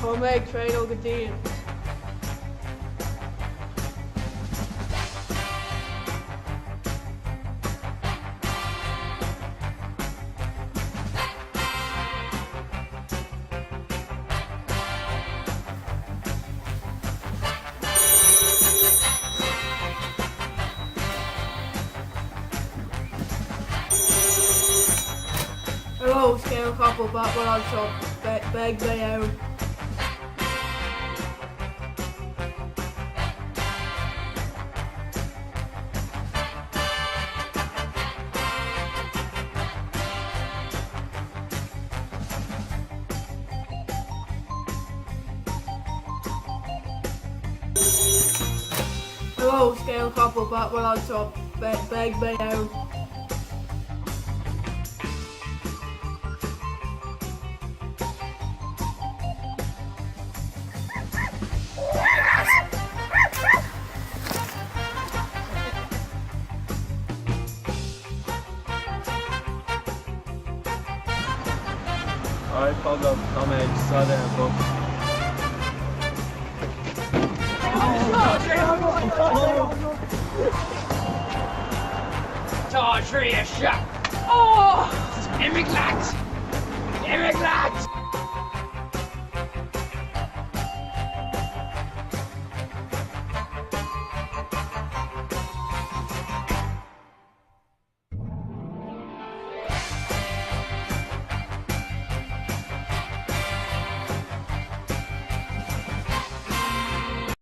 Tá mé ag traenáil go dian. Hello, scéal capall Batman anseo. Beidh mé ann. Hello, scéal capall Batman anseo. Beidh mé ann. Alright Pablo, tá mé ag staidear ar bus. Tá 37. Ó! Imigh leat! Imigh leat!